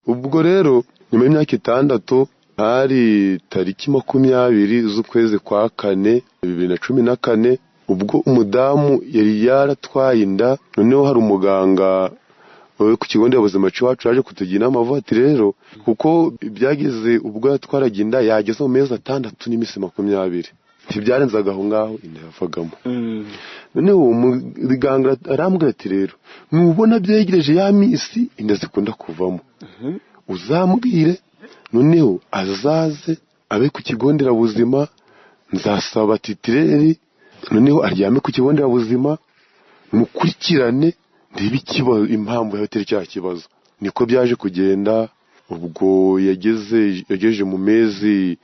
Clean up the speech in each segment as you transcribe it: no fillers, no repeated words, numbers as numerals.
Ubwo rero nyuma y'imyaka 6, hari tariki 20 z'ukwezi kwa kane 2014, ubwo umudamu yari yaratwaye inda. Noneho hari umuganga ku kigo nderabuzima cy'iwacu yaje kutugira inama, avuga ati rero kuko byageze ubwo yatwaraga inda yageze mu mezi 6 n'iminsi 20, ntibyarenzaga aho ngaho inda yavagamo. Noneho muganga arambwira ati rero nubona byegereje ya minsi inda zikunda kuvamo, uzambwire, noneho azaze abe ku kigo nderabuzima, nzasaba titireri, noneho aryame ku kigo nderabuzima mukurikirane ndebe ikibazo, impamvu yabatera cya kibazo. Niko byaje kugenda. Ubwo yagejeje mu mezi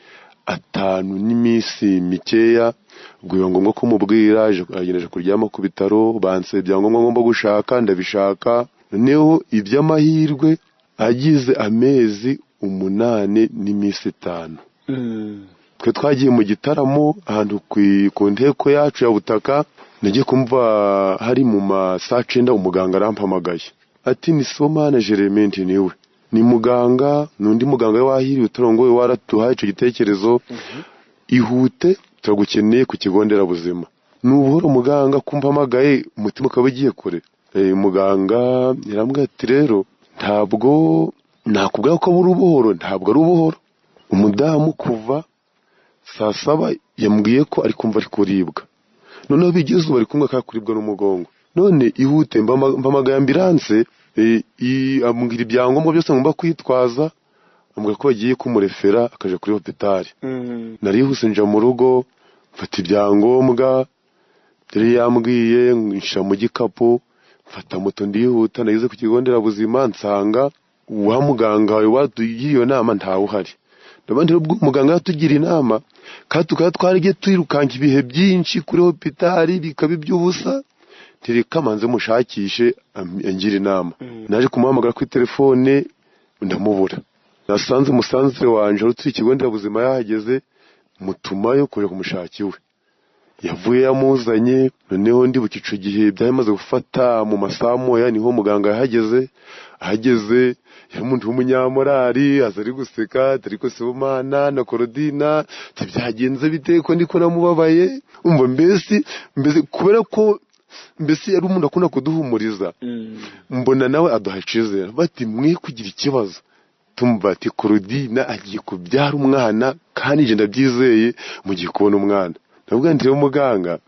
5 n'iminsi mikeya, ubwo biba ngombwa ko mubwira, ageneje kuryama ku bitaro, bansaba ibyangombwa ngomba gushaka, ndabishaka. Noneho iby'amahirwe agize amezi 8 n'iminsi 5, twe twagiye mu gitaramo ahantu ku nteko yacu ya butaka. Nagiye kumva hari mu ma saa 9, umuganga arampamagaye ati ni Sibomana Jeremie, niwe ni muganga, n'undi muganga wahiriwe uturongoye waratuhaye icyo gitekerezo, ihute turagukeneye ku kigo nderabuzima. Ni ubuhoro muganga kumpamagaye, umutima ukaba ugiye kure. Muganga yarambwira ati rero ntabwo nakubwira ko ari ubuhoro, ntabwo ari ubuhoro. Umudamu kuva saa 7 yambwiye ko ari kumva ari kuribwa, noneho bigeze ubu ari kumwe kuribwa n'umugongo, none ihute mpamagaye ambulance. Ambwira ibyangombwa byose ngomba kwitwaza, ambwira ko bagiye kumurefera akaja kuri hopitali. Narihuse nja mu rugo, mfata ibyangombwa yari yambwiye, nshira mu gikapu, mfata moto ndihuta. Nageze ku kigo nderabuzima nsanga wa muganga watugira iyo nama ntawe uhari. Ndabandi ubwo muganga yatugira inama, kandi tukaba twaragiye twirukanka ibihe byinshi kuri hopitali bikaba iby'ubusa, ntireka manze mushakishe angira inama. Naje kumuhamagara kuri telefone ndamubura. Nasanze umusanzire wanje wari utuye ikigo nderabuzima yahageze, mutumayo kuja kumushaka iwe, yavuye yamuzanye. Noneho ndibuka ico gihe byari bimaze gufata mu masaha moya niho muganga yahageze. Ahageze yari umuntu w'umunyamorari, aza ari guseka, ariko Sibomana na Korodina ntibyagenze bite ko ndiko namubabaye? Umva mbese kubera ko mbese yari umuntu akunda kuduhumuriza, mbona nawe aduha icizere, bati mwe kugira ikibazo, tumva ati Korodina agiye kubyara umwana kandi njye ndabyizeye mugiye kubona umwana. Ndavuga nti rero muganga,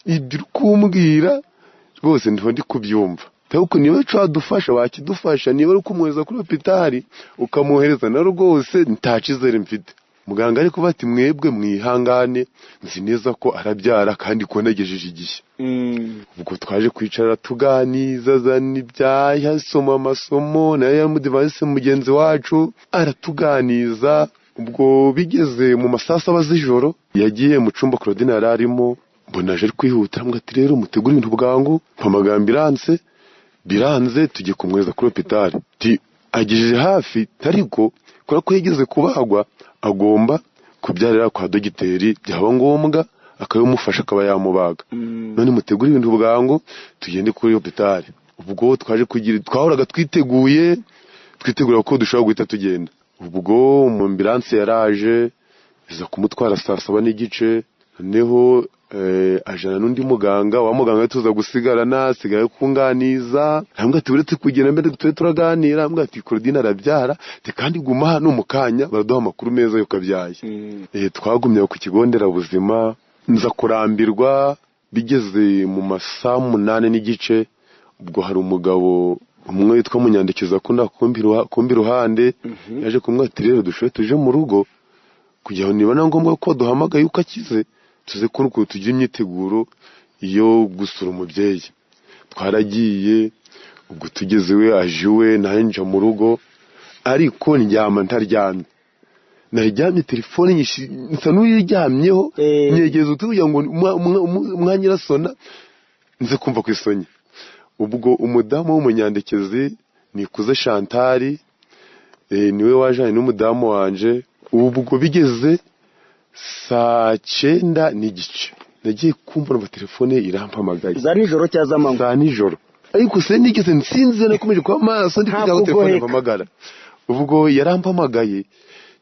ibyo uri kumbwira rwose ndiho ndi kubyumva, ariko niba wadufasha wakidufasha, niba ari kumwohereza kuri hopitali ukamwohereza na rwose nta cyizere mfite. Muganga ariko bati mwebwe mwihangane, nzi neza ko arabyara kandi ko nagejeje igihe. Ubwo twaje kwicara tuganiza, azana ibyaha, asoma amasomo nayo yamudivayise mugenzi wacu aratuganiza. Ubwo bigeze mu masaa 7 z'ijoro yagiye mu cyumba Claudine yari arimo, mbona aje ari kwihuta, arambwira ati rero mutegure ibintu bwangu, mpamagara ambulance biranze, tujye kumwohereza kuri hopitali. Agejeje hafi, ariko kubera ko yigeze kubagwa agomba kubyarira kwa dogiteri, byaba ngombwa akabimufasha akaba yamubaga, none mutegure ibintu bwangu tugende kuri hopitali. Ubwo twaje kugira twahoraga twiteguye, twitegura ko dushobora guhita tugenda. Ubwo mu ambulance yaraje iza kumutwara saa 7:30, noneho ajana n'undi muganga, wa muganga tuza gusigarana, asigaye kunganiza, arambwira ati uretse kugenda mbere tube turaganira, arambwira ati Claudine arabyara, kandi guma hano mu kanya baraduha amakuru meza yuko abyaye. Twagumye ku kigo nderabuzima, nza kurambirwa bigeze mu masaa 8:15. Ubwo hari umugabo umwe witwa Munyandekiza akunda kumbi iruhande, yaje kumwe ati rero dushobe tuje mu rugo kugira ngo niba na ngombwa ko duhamagaye uko akize tuze kubona ukuntu tugira imyiteguro yo gusura umubyeyi. Twaragiye, ubwo tugeze iwe aje iwe, nanjye nja mu rugo, ariko ndyama ntaryamye, naryamye telefone nsa n'uyiryamyeho, nyegeza utu kugira ngo umwanya irasona nze kumva ku isonye. Ubwo umudamu w'umunyandekezi Nikuze Chantal, niwe wajanye n'umudamu wanje. Ubwo bigeze saa 9:15 nagiye kumva numva telefone irampamagaye. Za nijoro cyangwa z'amanywa? Za nijoro. Ariko se nigeze nsinzira, nakomeje kuba maso ndi kugira ngo telefone mpamagara. Ubwo yarampamagaye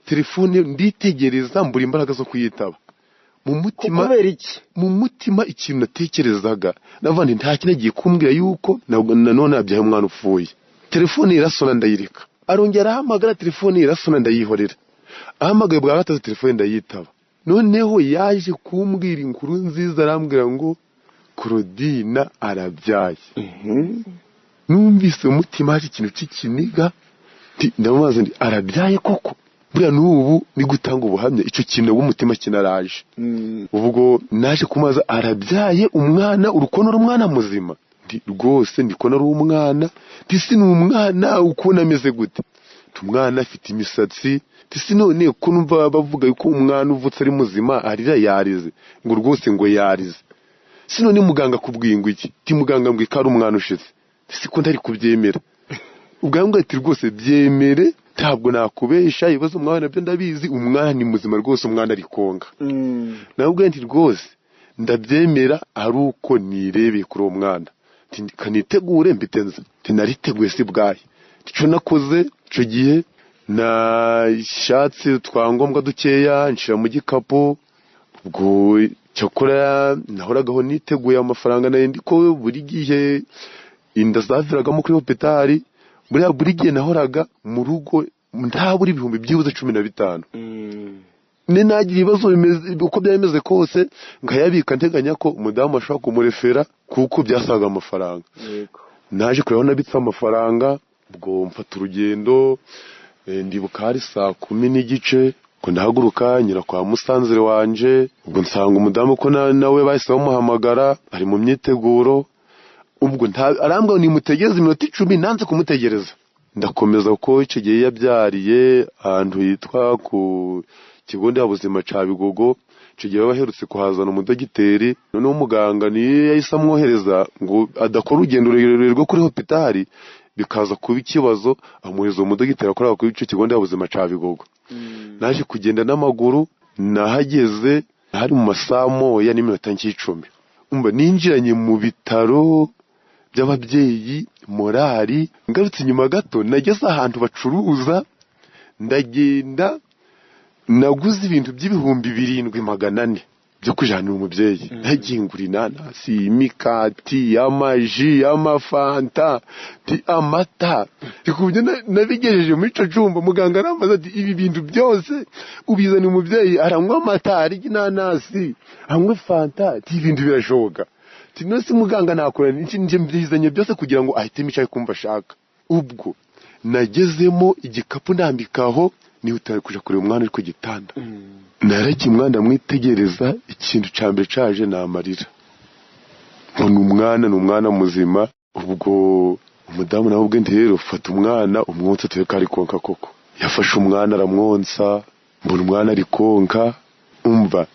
telefone, nditegereza mbura imbaraga zo kuyitaba. Mu mutima, Kubera iki? mu mutima ikintu natekerezaga, navuga nti nta kintu agiye kumbwira yuko nanone nabyaye umwana upfuye. Telefone irasona ndayireka, arongera arahamagara, telefone irasona ndayihorera. Ahamagaye bwa gatatu telefone ndayitaba. Noneho yaje kumbwira inkuru nziza, arambwira ngo Claudine arabyaye. Numvise umutima haje ikintu cy'ikiniga, ndamubaza nti arabyaye koko? Buriya n'ubu ni gutanga ubuhamya, icyo kintu umutima kinaraje. Ubwo naje kumaza, arabyaye umwana, urukono umwana muzima? Nti rwose ndikona ari umwana. Nti si ni umwana ukubona ameze gute? Umwana afite imisatsi. Nti si none ko numva bavuga yuko umwana uvutse ari muzima arira, yarize? Ngo rwose ngo yarize. Si none muganga akubwiye ngo iki? Nti muganga mbwiye ko ari umwana ushize. Siko ntari kubyemera. Ubwo ati rwose byemere, ntabwo nakubesha, ibibazo mwana nabyo ndabizi, umwana ni muzima rwose, umwana ari konka. Nabwo nti rwose ndabyemera ari uko nirebeye kuri uwo mwana, kanitegure mbitenze. Nti nariteguye si bwahe. Icyo nakoze icyo gihe, nashatse twangombwa dukeya nshira mu gikapu. Ubwo cyakora nahoragaho niteguye amafaranga, nayo ndi ko buri gihe inda zaviragamo kuri hopitali, buriya buri gihe nahoraga mu rugo ntabura ibihumbi byibuze 15. Ne nagira ibibazo uko byaba bimeze kose nkayabika, nteganya ko umudamu ashobora kumurefera kuko byasaga amafaranga. Naje kureba nabitse amafaranga, ubwo mfata urugendo. Ndibuka hari 10:30 ngo ndahaguruka nyira kwa musanzire wanje. Ubwo nsanga umudamu ko nawe bahise bamuhamagara, ari mu myiteguro. Ubwo arambwira nimutegereze iminota 10, nanze kumutegereza ndakomeza, kuko icyo gihe yabyariye ahantu hitwa ku kigo nderabuzima ca Bigogo. Icyo gihe baherutse kuhazana umudogiteri, noneho umuganga niyo yahise amwohereza ngo adakora urugendo rurerure rwo kuri hopitali bikaza kuba ikibazo, amwohereza umudogiteri akorera kuri icyo kigo nderabuzima ca Bigogo. Naje kugenda n'amaguru, nahageze hari mu masaha 1:50. Umva, ninjiranye mu bitaro by'ababyeyi morali. Ngarutse inyuma gato, nageze ahantu bacuruza, ndagenda naguze ibintu by'7400 byo kujanira umubyeyi. Nagiye ngura inanasi, imikati, amaji, amafanta, amata. Ku buryo nabigejeje muri ico cumba, muganga arambaza ati ibi bintu byose ubizana umubyeyi aranywa amata, arya inanasi, anywe fanta, ati ibintu birashoboka? Ati none se muganga nakora iki? Nje mbizanye byose kugira ngo ahitemo icyo ari kumva ashaka. Ubwo nagezemo igikapu ndambikaho, nihutira kuja kureba umwana uri ku gitanda. Naragiye umwana ndamwitegereza, ikintu ca mbere caje ni amarira. Mbona umwana ni umwana muzima. Ubwo umudamu nawe ubwe nti rero fata umwana umwonsa turebe ko ari konka koko. Yafashe umwana aramwonsa, mbona umwana ari konka. Umva,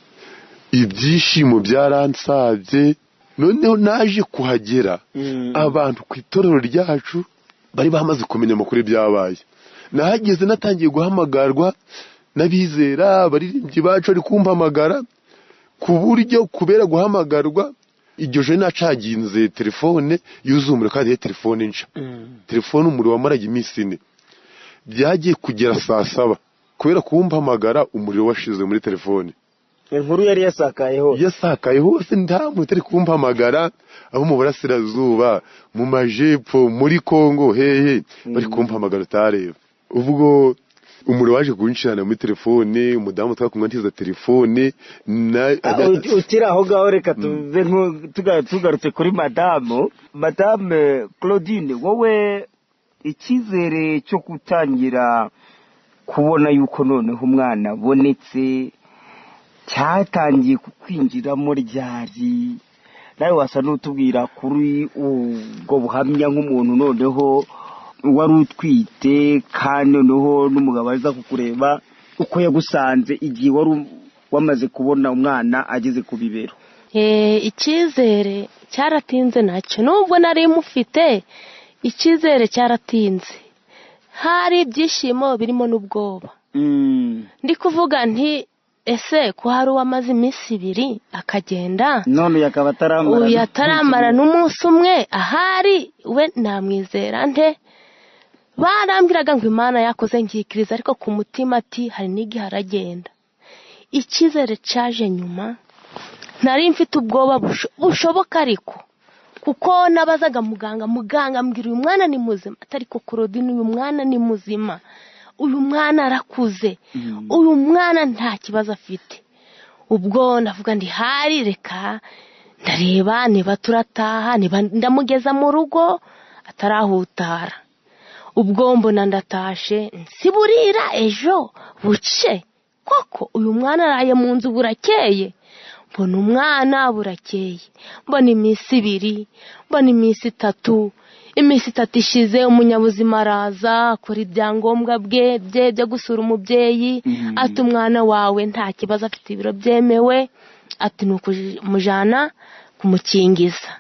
ibyishimo byaransabye. Noneho naje kuhagera, abantu ku itorero ryacu bari bamaze kumenya amakuru y'ibyabaye. Nahageze natangiye guhamagarwa n'abizera, abaririmbyi bacu bari kumpamagara, ku buryo kubera guhamagarwa iryo joro nacaginze telefone yuzuye umuriro, kandi yari telefone nsha, telefone umuriro wamaraga iminsi 4. Byagiye kugera saa 7, kubera kumpamagara umuriro washize muri telefone. Inkuru yari yasakaye hose. Yasakaye hose, nta muntu utari kumpamagara, abo mu burasirazuba, mu majepfo, muri Kongo, hehe, bari kumpamagara utareba. Ubwo umuriro waje kunshirana muri telefone, umudamu twakumwe ntiza telefone. Ukiri aho ngaho, reka tuve tugarutse kuri madame Claudine. Wowe icyizere cyo gutangira kubona yuko noneho umwana abonetse cyatangiye kukwinjiramo ryari? Nawe wasa n'utubwira kuri ubwo buhamya nk'umuntu noneho wari utwite, kandi noneho n'umugabo aza kukureba, uko yagusanze igihe wari wamaze kubona umwana ageze ku bibero. Icyizere cyaratinze nacyo, nubwo nari mufite icyizere cyaratinze. Hari ibyishimo birimo n'ubwoba. Ndi kuvuga nti Ese ko hari uwamaze iminsi 2 akagenda, none uyu akaba ataramara, uyu ataramara n'umunsi umwe, ahari we namwizera nte? Barambwiraga ngo Imana yakoze nkikiriza, ariko ku mutima ati hari n'igihe aragenda. Icyizere cyaje nyuma, nari mfite ubwoba bushoboka, ariko kuko nabazaga muganga, muganga ambwira uyu mwana ni muzima, atari ko Claudine uyu mwana ni muzima, uyu mwana arakuze, uyu mwana nta kibazo afite. Ubwo ndavuga ndi hari reka ndareba niba turataha, niba ndamugeza mu rugo atarahutara. Ubwo mbona ndatashe, nsiburira ejo buce koko uyu mwana araye mu nzu burakeye. Mbona umwana burakeye, mbona iminsi 2, mbona iminsi 3. Iminsi 3 ishize umunyabuzima araza akora ibyangombwa bye byo gusura umubyeyi, ati umwana wawe nta kibazo afite, ibiro byemewe, ati ni ukumujyana kumukingiza.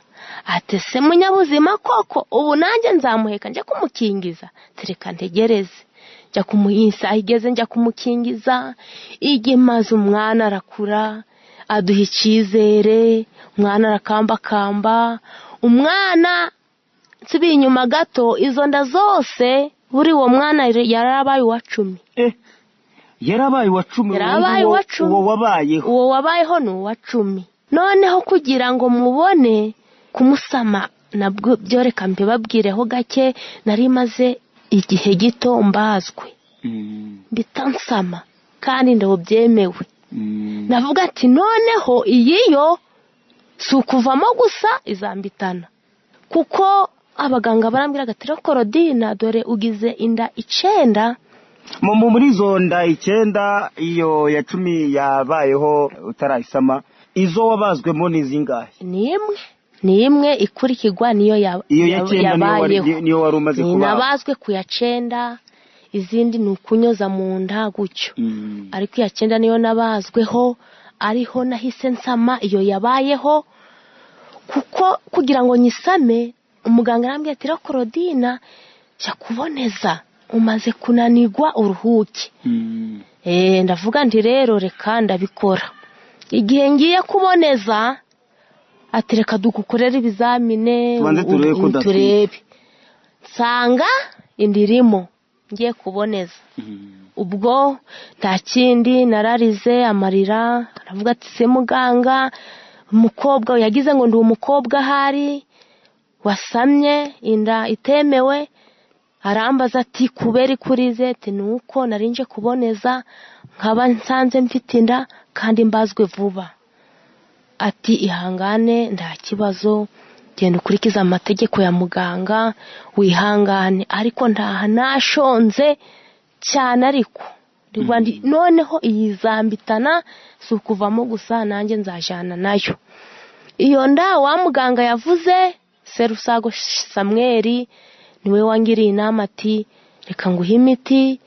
Ati se munyabuzima koko ubu nanjye nzamuheka njya kumukingiza? Tereka ntegereze. Njya kumuhisa igeze njya kumukingiza, igihe maze umwana arakura, aduha icyizere, umwana arakambakamba, umwana nsubiye inyuma gato, izo nda zose buri uwo mwana yarabaye uwa 10. Yarabaye uwa 10. Yarabaye uwa 10. Uwo wabayeho, uwo wabayeho ni uwa 10. Noneho kugira ngo mubone kumusama nabwo byoreka mbibabwireho gake, nari maze igihe gito mbazwe mbita nsama kandi ndabo byemewe. Navuga ati noneho iyi yo si ukuvamo gusa izambitana, kuko abaganga barambwiraga ati Claudine dore ugize inda 9. Muri izo nda 9, iyo ya 10 yabayeho utarayisama, izo wabazwemo ni zingahe? Ni imwe ikurikirwa niyo yabayeho, niyo wari umaze kuba. Nabazwe ku ya 9, izindi ni ukunyoza mu nda gutyo, ariko iya 9 niyo nabazweho, ariho nahise nsama iyo yabayeho. Kuko kugira ngo nyisame umuganga arambwira ati Claudine jya kuboneza umaze kunanirwa uruhuke. Ndavuga nti rero reka ndabikora. Igihe ngiye kuboneza ati reka dugukorere ibizamine turebe, nsanga indirimo ngiye kuboneza. Ubwo nta kindi nararize amarira, aravuga ati se muganga, umukobwa yagize ngo ndi umukobwa ahari wasamye inda itemewe, arambaza ati kubera ikurize? Ati nuko narinje kuboneza nkaba nsanze mfite inda kandi mbazwe vuba. Ati ihangane nta kibazo, genda ukurikize amategeko ya muganga wihangane. Ariko ntaha nashonze cyane, ariko noneho iyi zambitana si ukuvamo gusa, nanjye nzajyana nayo. Iyo nda wa muganga yavuze Serusago Samweli niwe wangiriye inama ati reka nguhe imiti,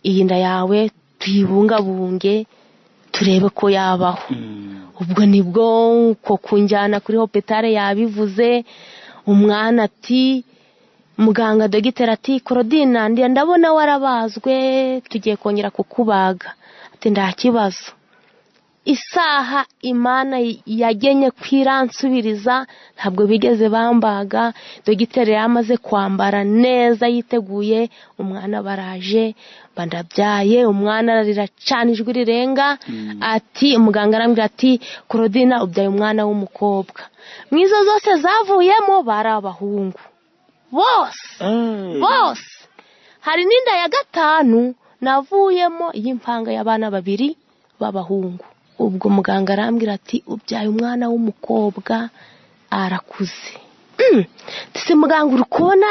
iyi nda yawe tuyibungabunge turebe ko yabaho. Ubwo nibwo ko kunjyana kuri hopitale yabivuze. Umwana ati muganga dogiteri ati Claudine ndabona warabazwe, tugiye kongera kukubaga. Ati nta kibazo. Isaha Imana yagenye kwiransubiriza ntabwo bigeze bambaga. Dogiteri yamaze kwambara neza yiteguye, umwana baraje bandabyaye, umwana ararira cyane ijwi rirenga. Ati umuganga arambwira ati Claudine ubyaye umwana w'umukobwa. Mwizo zose zavuyemo bari abahungu bose bose. Hari n'inda ya 5 navuyemo y'impanga y'abana 2 b'abahungu. Ubwo muganga arambwira ati ubyaye umwana w'umukobwa arakuze. Tse muganga uri kubona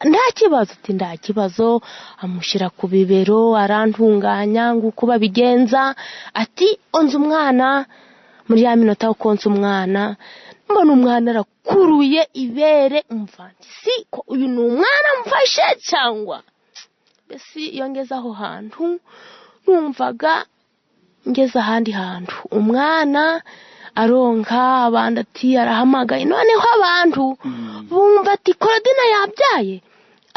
nta kibazo? Ati nta kibazo. Amushyira ku bibero arantunganya nguko babigenza. Ati onza umwana muri ya minota ukonsa umwana, mbona umwana arakuruye ibere, umva si ko uyu ni umwana mfashe cyangwa mbese. Iyo ngeze aho hantu numvaga ngeze ahandi hantu, umwana aronka abandi ati arahamagaye. Noneho abantu bumva ati Claudine yabyaye,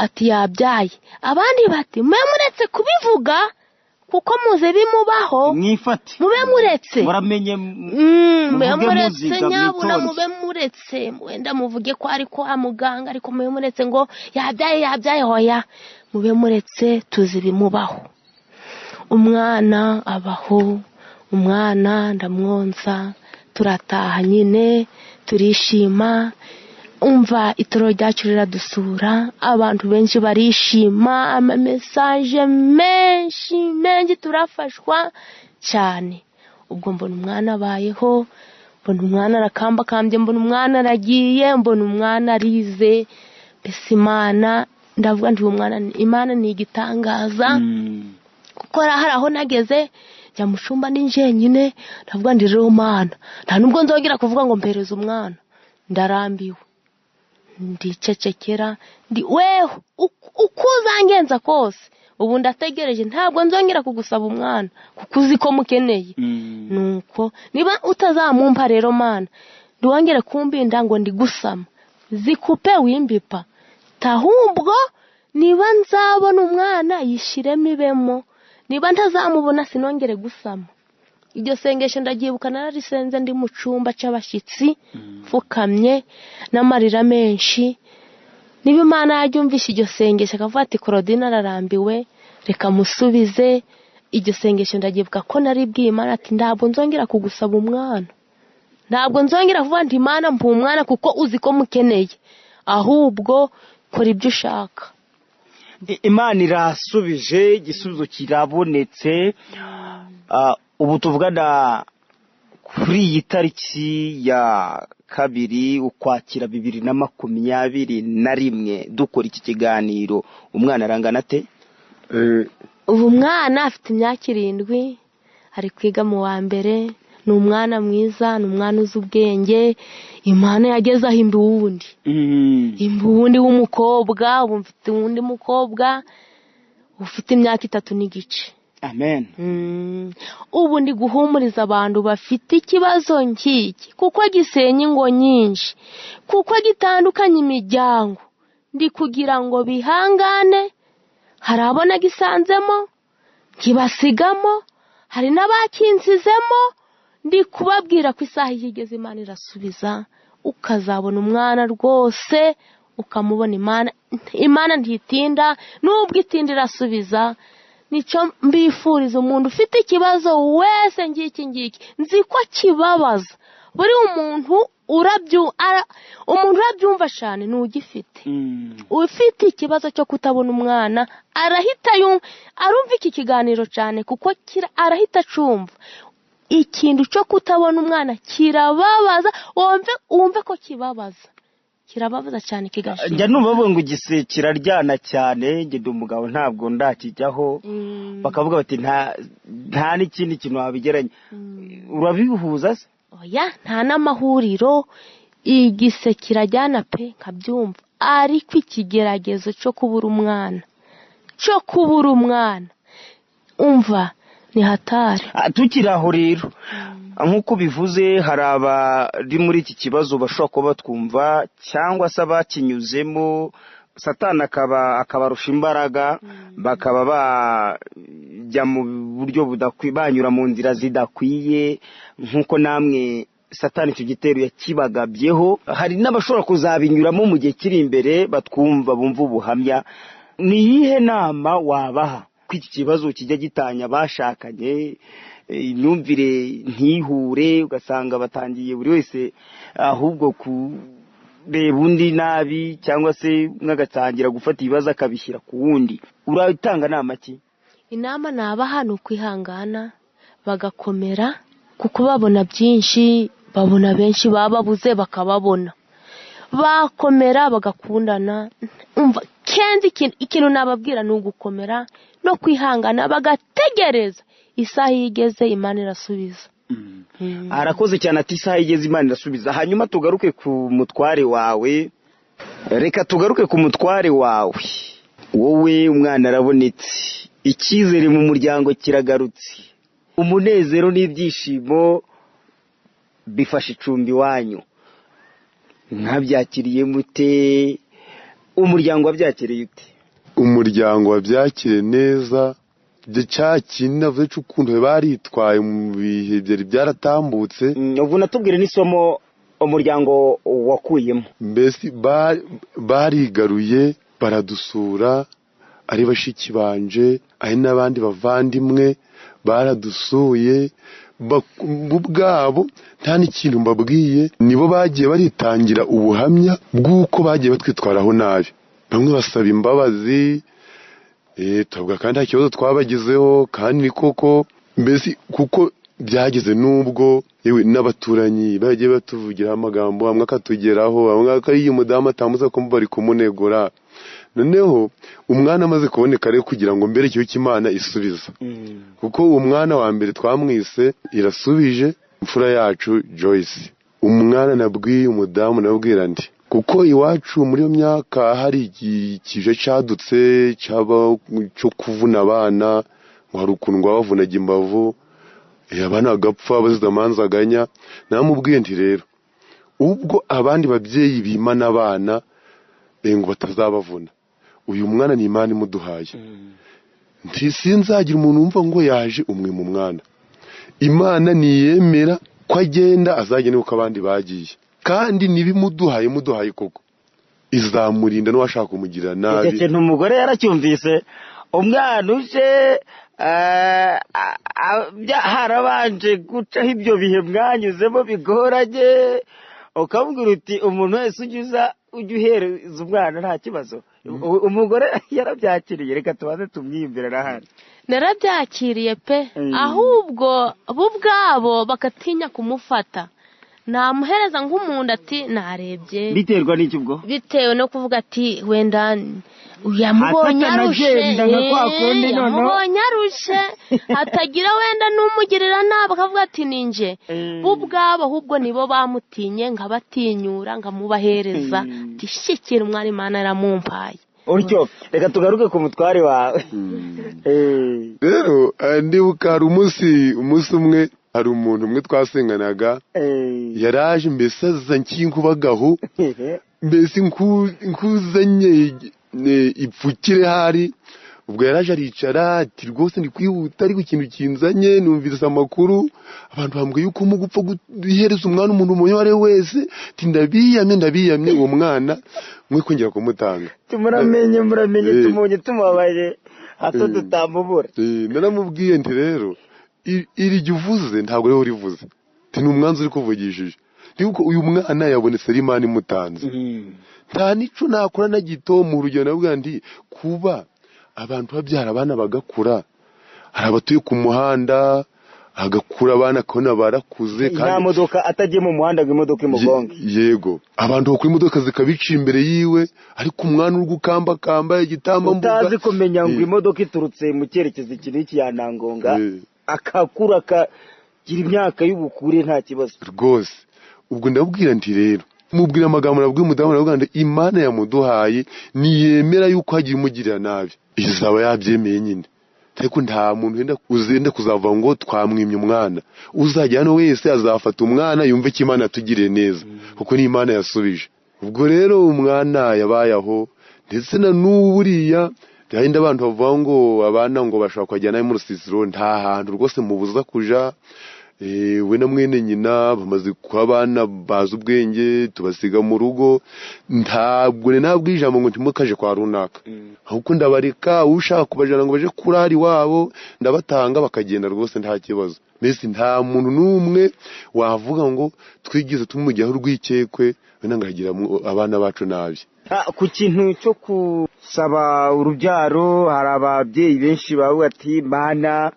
ati yabyaye. Abandi bati mwe muretse kubivuga Kuko muze bimubaho, mwifate, mube muretse, muramenye, mube muretse nyabuna, mube muretse, wenda muvuge ko ari kwa muganga, ariko mube muretse ngo yabyaye yabyaye, hoya, mube muretse, tuzi bimubaho. Umwana abaho, umwana ndamwonsa, turataha nyine, turishima. Umva itoro ryacu riradusura, abantu benshi barishima, amamesaje menshi menshi, turafashwa cyane. Ubwo mbona umwana abayeho, mbona umwana arakambakambye, mbona umwana aragiye, mbona umwana arize. Mbese Imana, ndavuga nti umwana Imana ni igitangaza, kuko hari aho nageze njya mu cyumba ni njyenyine, ndavuga ndi rero Mana, nta nubwo nzongera kuvuga ngo mpereze umwana, ndarambiwe, ndicecekera, ndi weho uko uzangenza kose, ubu ndategereje, ntabwo nzongera kugusaba umwana kuko uzi ko mukeneye. Nuko niba utazamumpa rero Mana, ntiwongere kumbinda ngo ndigusama, zikupe wimbipa, tahumbwo niba nzabona umwana yishiremo ibemo, niba ntazamubona sinongere gusama. Iryo sengesho ndabyibuka nararisenze ndi mu cyumba cy'abashyitsi, mfukamye n'amarira menshi. Niba Imana yaryumvishe iryo sengesho akavuga ati Claudine ararambiwe, reka musubize. Iryo sengesho ndabyibuka ko naribwiye Imana ati ntabwo nzongera kugusaba umwana, ntabwo nzongera kuvuga nti Imana mpa umwana kuko uzi ko mukeneye, ahubwo kora ibyo ushaka. Imana irasubije, igisubizo kirabonetse. Ubu tuvugana kuri iyi tariki ya 2 Ukwakira 2021 dukora iki kiganiro, umwana arangana ate? Ubu umwana afite imyaka 7, ari kwiga mu wa mbere. Ni umwana mwiza, ni umwana uzi ubwenge. Imana yageze aho imbi wundi, imbi wundi w'umukobwa. Ubu mfite undi mukobwa ufite imyaka 3 n'igice. Amen. Ubu ndi guhumuriza abantu bafite ikibazo nk'iki, kuko gisenya ingo nyinshi, kuko gitandukanye imiryango. Ndi kugira ngo bihangane, hari abo nagisanzemo nkibasigamo, hari n'abakinsizemo. Ndi kubabwira ko isaha igeze Imana irasubiza, ukazabona umwana rwose, ukamubona. Imana ntitinda, nubwo itinda irasubiza. Nicyo mbifuriza umuntu ufite ikibazo wese ngiki ngiki, nzi ko kibabaza buri umuntu, umuntu urabyumva cyane ni ugifite. Ufite ikibazo cyo kutabona umwana arahita arumva iki kiganiro cyane, kuko arahita acumva. Ikintu cyo kutabona umwana kirababaza, wumve ko kibabaza, kirababaza cyane kigashira. Njya numva bavuga ngo igise kiraryana cyane, njye ndi umugabo ntabwo ndakijyaho, bakavuga bati nta n'ikindi kintu wabigeranya. Urabihuza se? Oya, nta n'amahuriro, igise kirajyana pe, nkabyumva. Ariko ikigeragezo cyo kubura umwana, cyo kubura umwana, umva ni hatari. Tukiri aho rero, nk'uko bivuze, hari abari muri iki kibazo bashobora kuba batwumva cyangwa se abakinyuzemo, Satani akabarusha imbaraga, bakaba bajya mu buryo budakwiye, banyura mu nzira zidakwiye, nk'uko namwe Satani icyo gitero yakibagabyeho. Hari n'abashobora kuzabinyuramo mu gihe kiri imbere, batwumva bumva ubuhamya. Ni iyihe nama wabaha ko iki kibazo kijya gitanya abashakanye, imyumvire ntihure, ugasanga batangiye buri wese ahubwo kureba undi nabi, cyangwa se umwe agatangira gufata ibibazo akabishyira ku wundi? Uratanga nama ki? Inama nabaha ni ukwihangana bagakomera, kuko babona byinshi, babona benshi bababuze bakababona, bakomera bagakundana. Umva kenzi ikintu nababwira ni ugukomera no kwihangana, bagategereza isaha igeze Imana irasubiza. Arakoze cyane ati isaha igeze Imana irasubiza. Hanyuma tugaruke ku mutware wawe, reka tugaruke ku mutware wawe. Wowe umwana arabonetse, icyizere mu muryango kiragarutse, umunezero n'ibyishimo bifashe icumbi iwanyu. Mwabyakiriye mute? Umuryango wabyakiriye ute? Umuryango wabyakiriye neza, Cya kintu navuze cy'ukuntu baritwaye mu bihe byari byaratambutse. Ubwo natubwire n'isomo umuryango wakuyemo. Mbese barigaruye baradusura, ari bashiki banje, ari n'abandi bavandimwe baradusuye bo ubwabo nta n'ikintu mbabwiye, nibo bagiye baritangira ubuhamya bw'uko bagiye batwitwaraho nabi, bamwe basaba imbabazi, tuvuga kandi nta kibazo twabagizeho, kandi ni koko mbese kuko byageze n'ubwo yewe n'abaturanyi bagiye batuvugiraho amagambo, amwe akatugeraho, amwe akariya umudamu atambuza ko bari kumunegura. Noneho umwana amaze kuboneka rero kugira ngo mbere ikiyo cy'Imana isubiza, kuko uwo mwana wa mbere twamwise Irasubije, imfura yacu Joyce. Umwana nabwiye umudamu, nabwira nti kuko iwacu muri iyo myaka hari ikije cadutse cyaba cyo kuvuna abana, ngo hari ukuntu ngo bavunaga imbavu, abana bagapfa bazize amanzaganya. Namubwiye nti rero ubwo abandi babyeyi bimana abana ngo batazabavuna, uyu mwana ni Imana imuduhaye, nti sinzagira umuntu wumva ngo yaje umwe mu mwana. Imana niyemera ko agenda azagenda uko abandi bagiye, kandi nibimuduhaye muduhaye koko izamurinda n'uwashaka kumugirira nabi. Icyo kintu umugore yaracyumvise, umwana uje harabanje gucaho ibyo bihe mwanyuzemo bigoranye, ukabwira uti umuntu wese ujya uza ujya uhereza umwana nta kibazo. Umugore yarabyakiriye, reka tubanze tumwiyumvire n'ahandi. Narabyakiriye pe, ahubwo bo ubwabo bagatinya kumufata, namuhereza nk'umuntu ati narebye. Biterwa n'iki ubwo? Bitewe no kuvuga ati wenda yamubonye arushe, yamubonye arushe, hatagira wenda n'umugirira nabi akavuga ati ni nje. Bo ubwabo ahubwo nibo bamutinye, nkabatinyura nkamubahereza, ati shyikira umwana Imana yaramumpaye. Utyo reka tugaruke ku mutware wawe. Rero ndibuka hari umunsi umwe hari umuntu umwe twasenganaga, yaraje mbese aza nk'inkubagahu, mbese nkuzanye ipfukire hari. Ubwo yaraje aricara ati rwose ndi kwihuta, ariko ikintu kinzanye numvise amakuru abantu bambwiye yuko mu gupfa guhereza umwana umuntu uwo ari we wese, ati ndabiyamye ndabiyamye uwo mwana mwe kongera kumutanga. Muramenye muramenye tumunye tumubabaye hato tutamubura. Naramubwiye nti rero iri jya uvuze ntabwo ariwe urivuze, ni umwanzi uri kuvugishije, kuko uyu mwana yabonetse ari Imana imutanze, nta n'icyo nakora na gito. Mu rugero navuga nti kuba abantu babyara abana bagakura, hari abatuye ku muhanda agakura abana akabona barakuze, nta modoka atagiye mu muhanda ngo imodoka imugonge. Yego, abantu bakora imodoka zikabica imbere yiwe, ariko umwana uri gukambakamba igitambambuga utazi kumenya ngo imodoka iturutse mu cyerekezo iki n'iki yanangonga, akakura akagira imyaka y'ubukure nta kibazo rwose. Ubwo ndabwira nti rero mubwira amagambo nabwiye umudamu, nabwira nti Imana yamuduhaye niyemera yuko hagira umugirira nabi izaba yabyemeye nyine, ariko nta muntu uzenda kuzava ngo twamwimye umwana. Uzajya hano wese azafata umwana yumve ko Imana yatugiriye neza, kuko ni Imana yasubije. Ubwo rero umwana yabaye aho, ndetse na n'uburiya byahindi abantu bavuga ngo abana ngo bashobora kujyana mu rusisiro, nta hantu rwose mubuza kuja. We na mwene nyina bamaze kuba abana bazi ubwenge, tubasiga mu rugo, ntabwo nabwo ijambo ngo ntimukaje kwa runaka, ahubwo ndabareka ushaka kubajana ngo baje kurara iwabo ndabatanga bakagenda rwose nta kibazo. Mbese nta muntu n'umwe wavuga ngo twigize tumujyaho urwikekwe wenda ngagira abana bacu nabi. Ku kintu cyo gusaba urubyaro hari ababyeyi benshi bavuga ati mana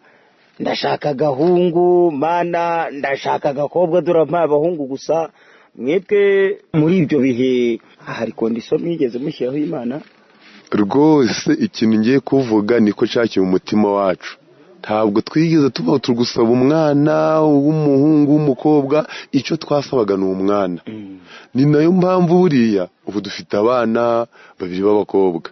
ndashaka agahungu, mana ndashaka agakobwa, dore mpa abahungu gusa. Mwebwe muri ibyo bihe hari kondisiyo mwigeze mushyiraho Imana? Rwose ikintu ngiye kuvuga niko cyakiye mu mutima wacu, ntabwo twigeze tuba turi gusaba umwana w'umuhungu w'umukobwa, icyo twasabaga ni umwana. Ni nayo mpamvu buriya ubu dufite abana babiri b'abakobwa.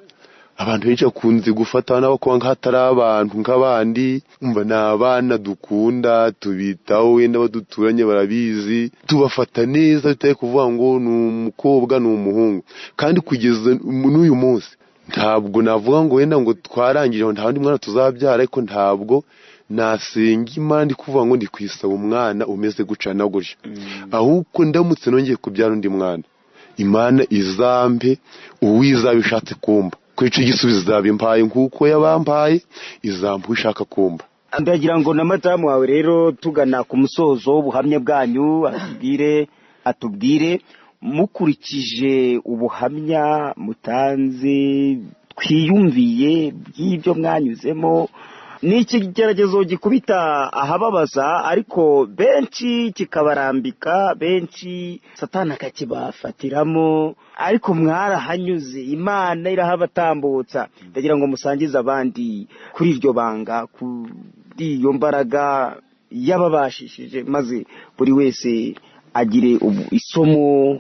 Abantu benshi bakunze gufata abana b'abakobwa nk'ahatari abantu nk'abandi, umva ni abana dukunda tubitaho, wenda abaduturanye barabizi, tubafata neza bitari kuvuga ngo ni umukobwa ni umuhungu. Kandi kugeza n'uyu munsi Ntabwo navuga ngo wenda ngo twarangije nta wundi mwana tuzabyara, ariko ntabwo nasenga Imana ndi kuvuga ngo ndi kwisaba umwana umeze gutya na gutya, ahubwo ndamutse nongeye kubyara undi mwana, Imana izampe uwizaba ishatse kumba, ko icyo gisubizo izabimpaye nk'uko yabampaye, izampa uwo ishaka kumba. Ndagira ngo na madamu wawe rero tugana ku musozo w'ubuhamya bwanyu atubwire mukurikije ubuhamya mutanze twiyumviye bw'ibyo mwanyuzemo. Ni ikigeragezo gikubita ahababaza, ariko benshi kikabarambika, benshi Satani akakibafatiramo, ariko mwarahanyuze, Imana irahabatambutsa. Ndagira ngo musangize abandi kuri iryo banga, kuri iyo mbaraga yababashishije, maze buri wese agire isomo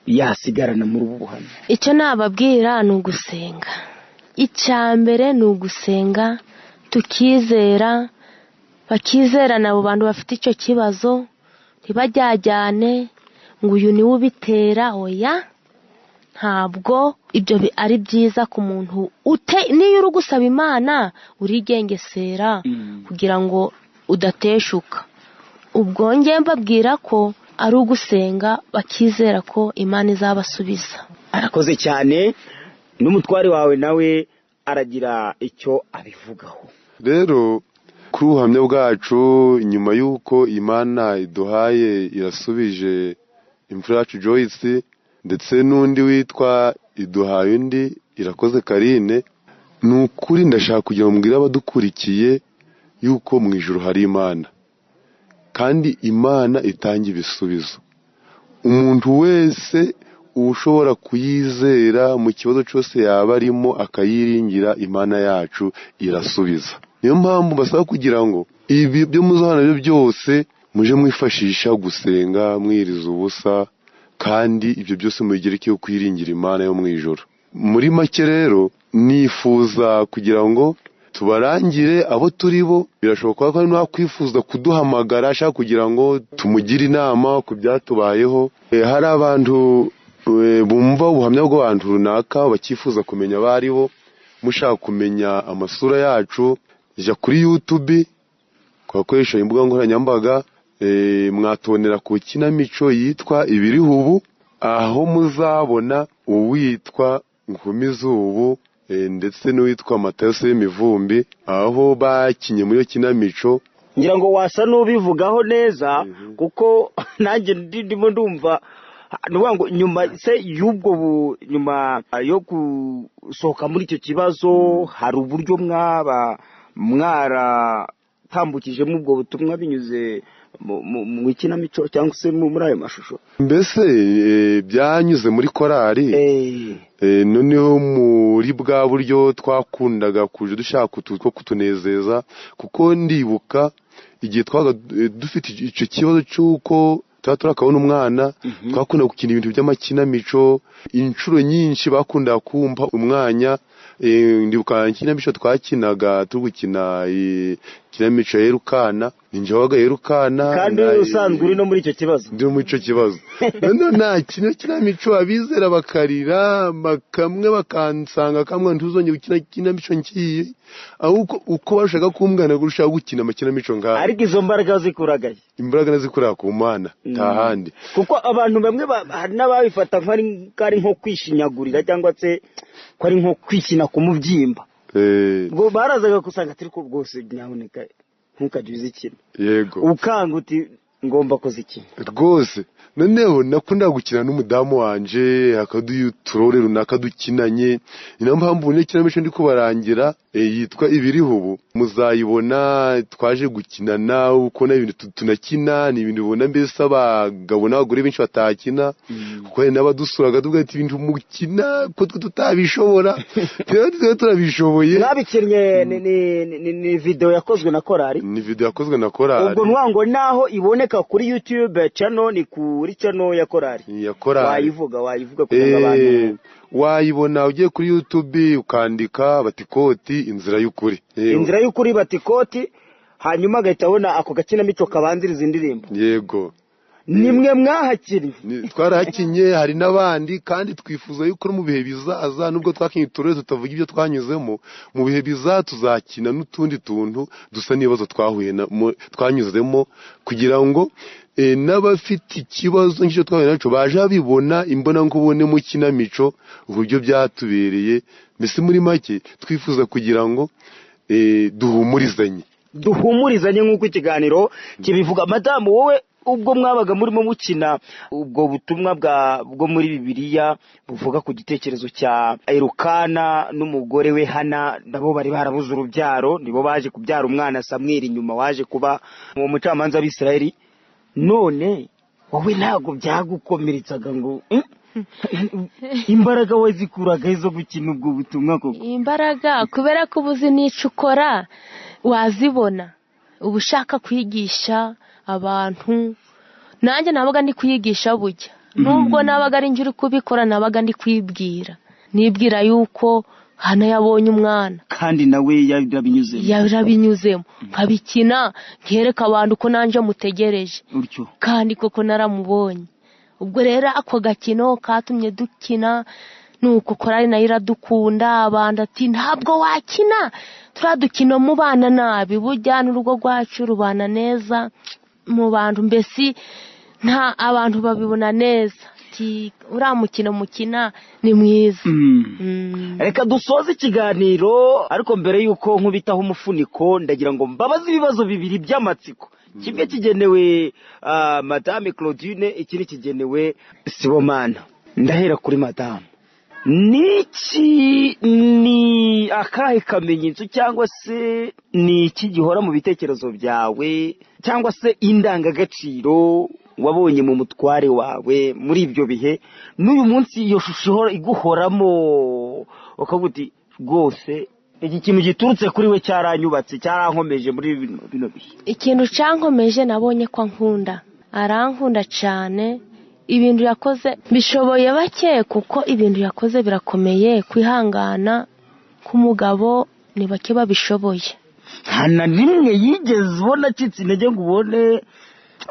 yasigarana muri ubu buhamya. Icyo nababwira ni ugusenga. Icya mbere ni ugusenga, tukizera, bakizerana abo bantu bafite icyo kibazo, ntibajyajyane ngo uyu niwe ubitera, oya, ntabwo ibyo ari byiza ku muntu. Niyo uri gusaba Imana urigengesera kugira ngo udateshuka. Ubwo njye mbabwira ko ari ugusenga bakizera ko Imana izabasubiza. Arakoze cyane, n'umutware wawe nawe aragira icyo abivugaho. Rero kuri ubuhamya bwacu, nyuma y'uko Imana iduhaye irasubije imfura yacu Joyce, ndetse n'undi witwa iduhaye undi Irakoze Karine, ni ukuri ndashaka kugira ngo mbwire abadukurikiye yuko mu ijuru hari Imana, kandi Imana itanga ibisubizo. Umuntu wese ushobora kuyizera mu kibazo cyose yaba arimo akayiringira, Imana yacu irasubiza. Niyo mpamvu basaba kugira ngo ibi byo muzahana nabyo byose muje mwifashisha gusenga mwiriza ubusa, kandi ibyo byose mubigerekeho kwiringira Imana yo mu ijuru. Muri make rero nifuza kugira ngo tubarangire abo turi bo. Birashoboka ko hari n'uwakwifuza kuduhamagara ashaka kugira ngo tumugire inama ku byatubayeho. Hari abantu bumva ubuhamya bw'abantu runaka bakifuza kumenya abo ari bo. Mushaka kumenya amasura yacu, jya kuri YouTube, twakoresha imbuga nkoranyambaga, mwatubonera ku kinamico yitwa Ibiriho Ubu, aho muzabona uwitwa Nkumizubu ndetse n'uwitwa Matayo Semivumbi, aho bakinye muri iyo kinamico. Ngira ngo wasa n'ubivugaho neza, kuko nanjye ndimo ndumva. Ni ukuvuga ngo nyuma se y'ubwo nyuma yo gusohoka muri icyo kibazo, hari uburyo mwaba mwaratambukijemo ubwo butumwa binyuze mu ikinamico cyangwa se muri ayo mashusho? Mbese byanyuze muri korari. Noneho muri bwa buryo twakundaga kuja dushaka utuntu two kutunezeza, kuko ndibuka igihe twabaga dufite icyo kibazo cy'uko tuba turakabona umwana, twakunda gukina ibintu by'amakinamico. Inshuro nyinshi bakundaga kumpa umwanya. Ndibuka ikinamico twakinaga, turi gukina ikinamico ya Yerukana, ninjye wabaga Yerukana. Kandi usanzwe uri no muri icyo kibazo. Ndi muri icyo kibazo. Noneho nakina ikinamico abizera bakarira, bakamwe bakansanga kamwe ntuzongere gukina ikinamico ngiye, ahubwo uko barushaga kumbwana kurushaho gukina amakinamico nk'ayo. Ariko izo mbaraga zikuragaye? Imbaraga nazikurira ku Mana, nta handi. Kuko abantu bamwe hari n'ababifata nk'ari nko kwishinyagurira cyangwa se ko ari nko kwikina ku mubyimba. Ubwo barazaga gusanga ati ariko rwose nyaboneka ntukajye uzikina. Yego. Ukanga uti ngomba kuzikina. Rwose noneho nakundaga gukina n'umudamu wanje, akaduha uturore runaka dukinanye. Ni nayo mpamvu niyo kinamico ndi kubarangira yitwa Ibiriho Ubu, muzayibona. Twaje gukinana, ukubona ibintu tunakina ni ibintu ubona mbese abagabo n'abagore benshi batakina, kuko hari n'abadusuraga tuvuga ati ibintu mukina ko twe tutabishobora, twe turabishoboye. Mwabikinnye ni video yakozwe na korari? Ni video yakozwe na korari. Ubwo nwa ngo naho iboneka kuri YouTube channel, ni kuri channel ya korari. Ya korari. Wayivuga kugira ngo abantu wayibona ugiye kuri YouTube ukandika Batikoti Inzira y'Ukuri. Inzira y'Ukuri Batikoti, hanyuma agahita abona ako gakinamico kabanziriza indirimbo. Yego. Nimwe mwahakinnye? Twarahakinye, hari n'abandi, kandi twifuza yuko no mu bihe bizaza, nubwo twakinye uturere tutavuga ibyo twanyuzemo, mu bihe bizaza tuzakina n'utundi tuntu dusa n'ibibazo twahuye twanyuzemo, kugira ngo n'abafite ikibazo nk'icyo twahuye nacyo baje babibona imbonankubone mu kinamico uburyo byatubereye. Mbese muri make twifuza kugira ngo duhumurizanye. Duhumurizanye nk'uko ikiganiro kibivuga. Madamu, wowe ubwo mwabaga murimo mukina ubwo butumwa bwo muri Bibiliya buvuga ku gitekerezo cya Elukana n'umugore we Hana, nabo bari barabuze urubyaro, nibo baje kubyara umwana Samweli nyuma waje kuba uwo mucamanza w'Abisirayeli. None wowe ntabwo byagukomeretsaga ngo imbaraga wazikuraga zo gukina ubwo butumwa koko? Imbaraga, kubera ko uba uzi n'icyo ukora wazibona, uba ushaka kwigisha abantu. Nanjye nabaga ndi kuyigisha bujya, nubwo nabaga ari njye uri kubikora, nabaga ndi kwibwira, nibwira yuko Hana yabonye umwana kandi nawe yarabinyuzemo, yarabinyuzemo, nkabikina nkereka abantu ko nanjye mutegereje utyo, kandi koko naramubonye. Ubwo rero ako gakino katumye dukina, nuko korari nayo iradukunda. Abantu ati ntabwo wakina turiya dukino mubana nabi, burya n'urugo rwacu rubana neza mu bantu, mbese nta abantu babibona neza, ati uriya mukino mukina ni mwiza. Reka dusoze ikiganiro, ariko mbere y'uko nkubitaho umufuniko ndagira ngo mbabaze ibibazo bibiri by'amatsiko. Kimwe kigenewe Madame Claudine, ikindi kigenewe Sibomana. Ndahera kuri madamu. Niki ni akahe kamenyetso cyangwa se ni iki gihora mu bitekerezo byawe cyangwa se indangagaciro wabonye mu mutware wawe muri ibyo bihe n'uyu munsi, iyo shusho iguhoramo ukavuga uti rwose iki kintu giturutse kuri we cyaranyubatse, cyarankomeje muri bino bihe? Ikintu cyankomeje, nabonye ko ankunda, arankunda cyane. Ibintu yakoze bishoboye bake, kuko ibintu yakoze birakomeye. Kwihangana k'umugabo ni bake babishoboye. Nta na rimwe yigeze ubona acitse intege ngo ubone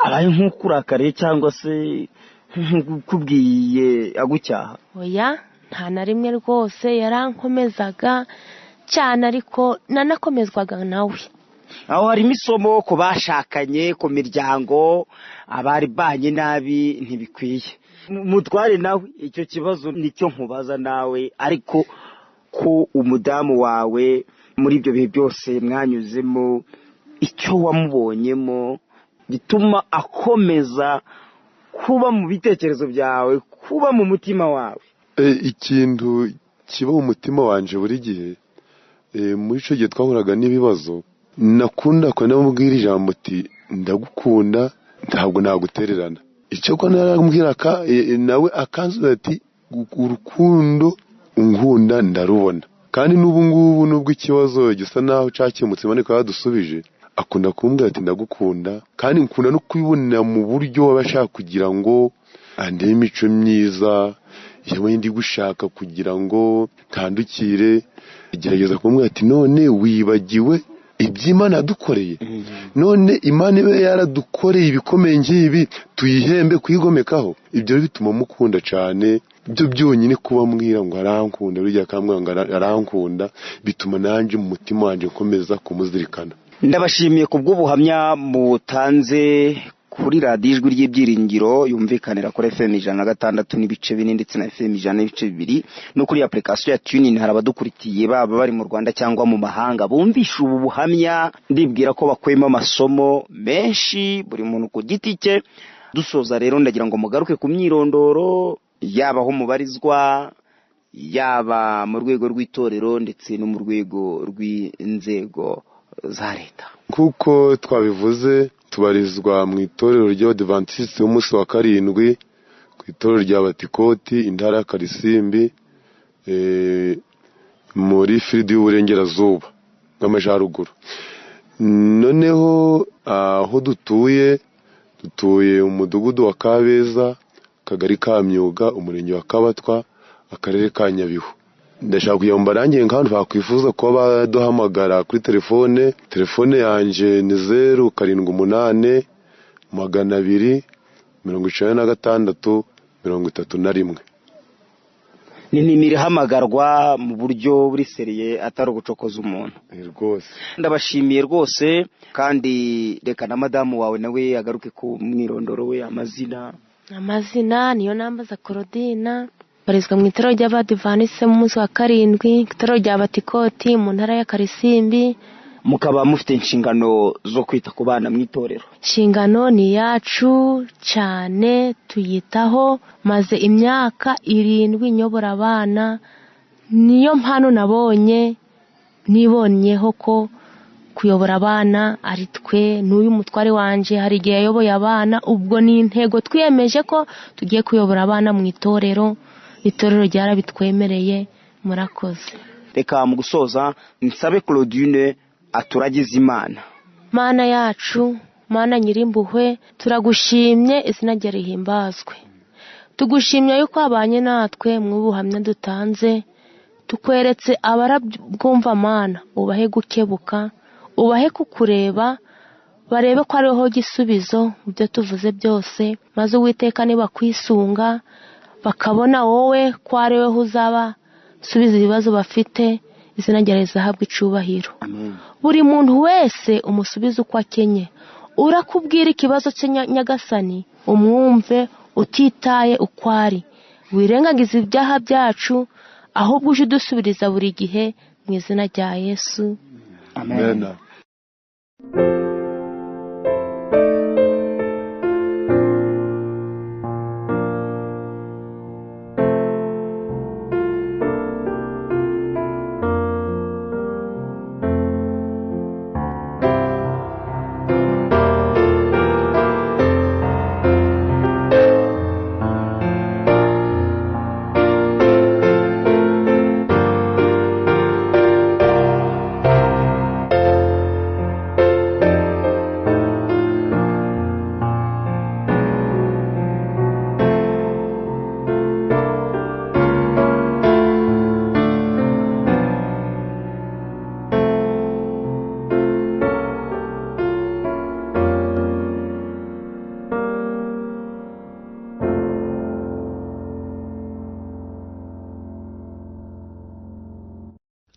abaye nk'ukurakariye cyangwa se nk'ukubwiye agucyaha? Oya, nta na rimwe rwose, yarankomezaga cyane, ariko nanakomezwaga nawe. Aho harimo isomo ku bashakanye, ku miryango, abari banye nabi ntibikwiye. Mutware, nawe icyo kibazo nicyo nkubaza nawe, ariko ko umudamu wawe muri ibyo bihe byose mwanyuzemo, icyo wamubonyemo gituma akomeza kuba mu bitekerezo byawe, kuba mu mutima wawe? Ikintu kiba mu mutima wanje buri gihe, muri icyo gihe twahuraga n'ibibazo, nakunda ko namubwira ijambo ati ndagukunda, ntabwo nagutererana. Icyo ko naramubwira nawe akansubiza ati urukundo unkunda ndarubona. Kandi n'ubu ngubu nubwo ikibazo gisa naho cyakemutse, Imana ikaba yadusubije, akunda kumbwira ati ndagukunda, kandi nkunda no kubibonera mu buryo aba ashaka kugira ngo andebe imico myiza, yewe ndi gushaka kugira ngo ntandukire. Gerageza kumbwira ati none wibagiwe iby'Imana yadukoreye? None Imana ibe yaradukoreye ibikomeye nk'ibi, tuyihembe kuyigomekaho? Ibyo bituma mukunda cyane. Ibyo byonyine kuba mbwira ngo arankunda, burya akambwira ngo arankunda, bituma nanjye mu mutima wanjye nkomeza kumuzirikana. Ndabashimiye ku bw'ubuhamya mutanze kuri radiyo Ijwi ry'Ibyiringiro yumvikanira kuri FM 106.4 ndetse na FM 100.2, no kuri application ya TuneIn. Hari abadukurikiye baba bari mu Rwanda cyangwa mu mahanga bumvisha ubu buhamya, ndibwira ko bakuyemo amasomo menshi, buri muntu ku giti cye. Dusoza rero ndagira ngo mugaruke ku myirondoro, yaba aho mubarizwa, yaba mu rwego rw'itorero ndetse no mu rwego rw'inzego za leta. Kuko twabivuze, tubarizwa mu itorero ry'Abadivantisiti b'umunsi wa karindwi, ku itorero rya Batikoti, intara ya Karisimbi, muri firidi y'uburengerazuba bw'amajyaruguru. Noneho aho dutuye, dutuye umudugudu wa Kabeza, akagari ka Myuga, umurenge wa Kabatwa, akarere ka Nyabihu. Ndashaka kugira ngo mbarangire nk'abantu bakwifuza kuba baduhamagara kuri telefone. Telefone yanjye ni 078 200 96 31. Ni nimero ihamagarwa mu buryo buri seriye atari ugucokoza umuntu rwose. Ndabashimiye rwose, kandi reka na madamu wawe nawe agaruke ku mwirondoro we, amazina. Amazina niyo nambaza Claudine, barizwa mu itorero ry'Abadivantisite mu munsi wa 7, itorero rya Batikoti mu ntara ya Karisimbi. Mukaba mufite inshingano zo kwita ku bana mu itorero. Inshingano ni yacu cyane, tuyitaho. Maze imyaka 7 nyobora abana, niyo mpano nabonye nibonyeho ko kuyobora abana ari twe. N'uyu mutware wanje hari igihe yayoboye abana, ubwo ni intego twiyemeje ko tugiye kuyobora abana mu itorero. Itorero ryarabitwemereye. Murakoze. Reka mu gusoza nsabe Claudine aturagize Imana. Mana yacu, Mana nyirimpuhwe, turagushimye, izina rye rihimbazwe. Tugushimye yuko wabanye natwe mu buhamya dutanze, tukweretse abarabwumva Mana, ubahe gukebuka, ubahe kukureba, barebe ko ariho gisubizo mu byo tuvuze byose, maze Uwiteka nibakwisunga bakabona wowe ko ari wowe uzaba subiza ibibazo bafite, izina ryawe rizahabwa icubahiro. Buri muntu wese umusubize uko akenye, urakubwira ikibazo cye Nyagasani, umwumve utitaye uko ari, wirengagize ibyaha byacu, ahubwo uje udusubiriza buri gihe mu izina rya Yesu. Amen.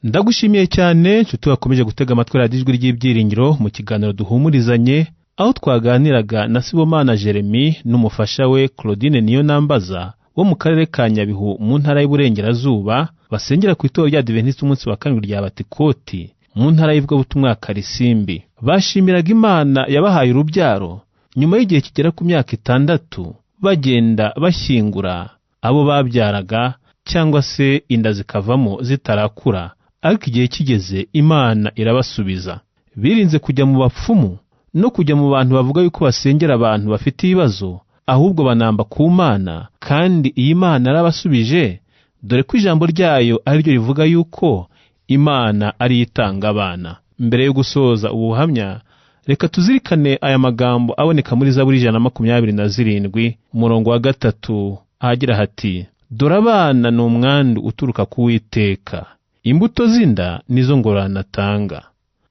Ndagushimiye cyane nshuti wakomeje gutega amatwi radiyo Ijwi ry'Ibyiringiro mu kiganiro duhumurizanye, aho twaganiraga na Sibomana Jeremy n'umufasha we Claudine Niyonambaza wo mu karere ka Nyabihu mu ntara y'Iburengerazuba, basengera ku itorero rya Adventiste umunsi wa 7 rya Batikoti mu ntara y'ivugabutumwa ya Karisimbi. Bashimiraga Imana yabahaye urubyaro nyuma y'igihe kigera ku myaka 6 bagenda bashyingura abo babyaraga cyangwa se inda zikavamo zitarakura, ariko igihe kigeze Imana irabasubiza. Birinze kujya mu bapfumu no kujya mu bantu bavuga yuko basengera abantu bafite ibibazo, ahubwo banamba ku Mana, kandi iyi Mana yarabasubije, dore ko ijambo ryayo ari ryo rivuga yuko Imana ari itanga abana. Mbere yo gusoza ubuhamya, reka tuzirikane aya magambo aboneka muri Zaburi 127 umurongo wa 3, ahagira hati: dore abana ni umwandu uturuka ku Uwiteka, imbuto z'inda nizo ngororano atanga.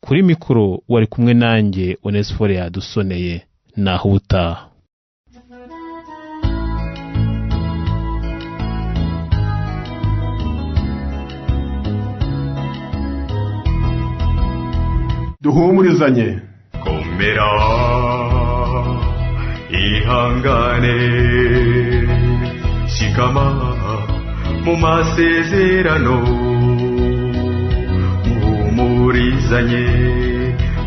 Kuri mikoro wari kumwe nanjye Onesphore yadusoneye. Naho ubutaha. Duhumurizanye. Komera ihangane, shikama mu masezerano, muhumurizanye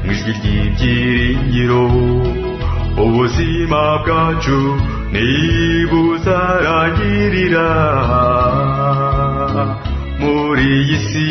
mu ijwi ry'ibyiringiro, ubuzima bwacu ntibuzarangirira muri iyi si.